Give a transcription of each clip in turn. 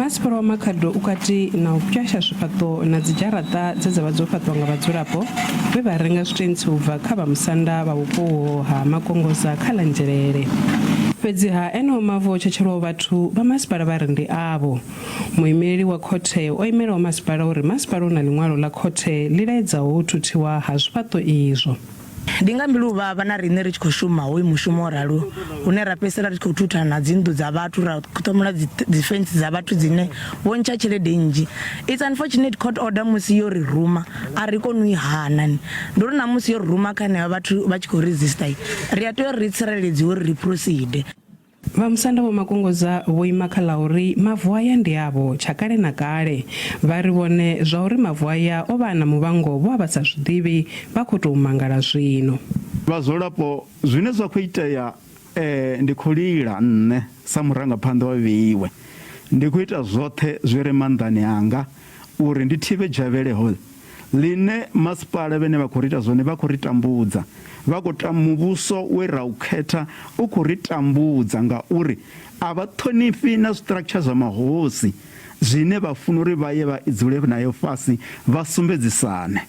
Masipala wa Makhado u kati na u pwasha zwifhaṱo na dzidzharaṱa dze dza vha dzo fhaṱwa nga vhadzulapo vhe vha renga zwitentsi u bva kha vhamusanda vha vhupo uho ha Makongoza kha ḽa Nzhelele. Fhedziha eneo mavu o tshetshelwaho vhathu, vha masipala vha ri ndi avho. Muimeleli wa khothe o imelaho masipala uri masipala u na ḽiṅwalo ḽa khothe ḽi laedzaho u thuthiwa ha zwifhaṱo izwo. Ndi nga mbilu u vhavha na riṋe ri tshi khou shuma hoyu mushumo wo ralo hune ra fhedzisela ri tshi khou thutha na dzi nnḓu dza vhathu ra ṱomola dzi fentsi dza vhathu dzine vho ntsha tshelede nnzhi. It's unfortunate court order musi yo ri ruma a ri koni u i hana ni. Ndi uri na musi yo ri ruma kha henevha vhathu vha tshi khou resistor ri a tea uri ri tsireledziwe uri ri proceed. Vhamusanda Vho Makongoza vho ima kha ḽa uri mavu aya ndi avho tsha kale na kale. Vha ri vhone zwa uri mavu aya o vha a na muvhango vho vha vha sa zwi ḓivhi, vha khou tou mangala zwino. Vhadzulapo, zwine zwa khou itea ndi khou lila nṋe sa murangaphanḓa wa vheiwe. Ndi khou ita zwoṱhe zwi re maanḓani anga uri ndi thivhe dzhavhele hol ḽine masipala vhene vha khou ri ita zwone vha khou ri tambudza. Vha khou ta muvhuso we ra u khetha u khou ri tambudza ngauri a vha ṱhonifhi na zwiṱirakhitsha zwa mahosi zwine vha funa uri vha ye vha dzule nayo fhasi vha sumbedzisane.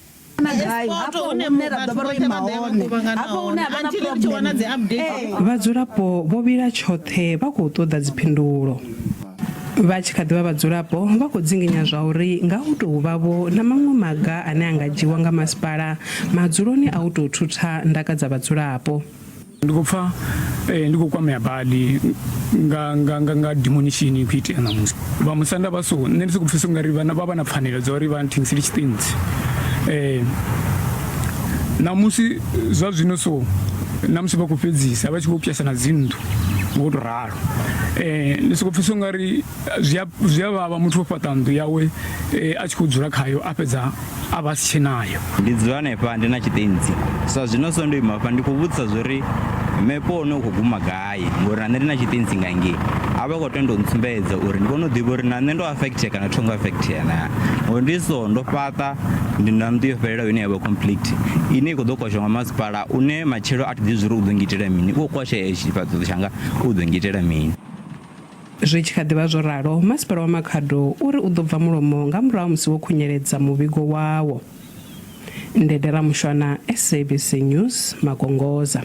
Vhadzulapo vho vhila tshoṱhe vha khou ṱoḓa dziphindulo. Vha tshi kha ḓi vha vhadzulapo vha khou dzinginya zwa uri nga hu tou vha vho na maṅwe maga ane a nga dzhiwa nga masipala madzuloni a u tou thutha ndaka dza vhadzulapo. Ndi khou pfa ndi khou kwamea badi nga nga nga nga demolition i khou itea ṋamusi. Vha musanda vha so nṋe ndi sokou pfesa ungari vha vha na pfanelo dza uri vha nthengisele tshitentsi. Ṋamusi zwa zwino so na musi vha khou fhedzisa vha tshi khou pwyasha na dzi nnḓu ngo to ralo. Ndi soko pfesa ungari zwi a zwi a vhavha muthu o fhaṱa nnḓu yawe a tshi khou dzula khayo a fhedza a vha si tshenayo. Ndi dzula hanefha ndi na tshitentsi sa zwino so ndo ima hafha ndi khou vhudzisa zwori mepe one u khou guma gai ngori na nṋe ndi na tshitentsi nga ngei a vha khou tenda u ntsumbedza uri ndi kone u ḓivha uri na nṋe ndo affectea kana tho ngo affectea na ngori ndi so ndo fhaṱa ndi na nnḓu yo fhelelaho ine ya vha complete ine i khou ḓo kwashwa nga masipala une matshelo a thi ḓivhi zwori u ḓo ngitela mini u khou kwasha tshifhaṱo tshanga u ḓo ngitela mini. Zwi tshi kha ḓi vha zwo ralo, masipala wa Makhado u ri u ḓo bva mulomo nga murahu ha musi wo khunyeledza muvhigo wawo. Ndede Ramushwana, SABC News, Makongoza.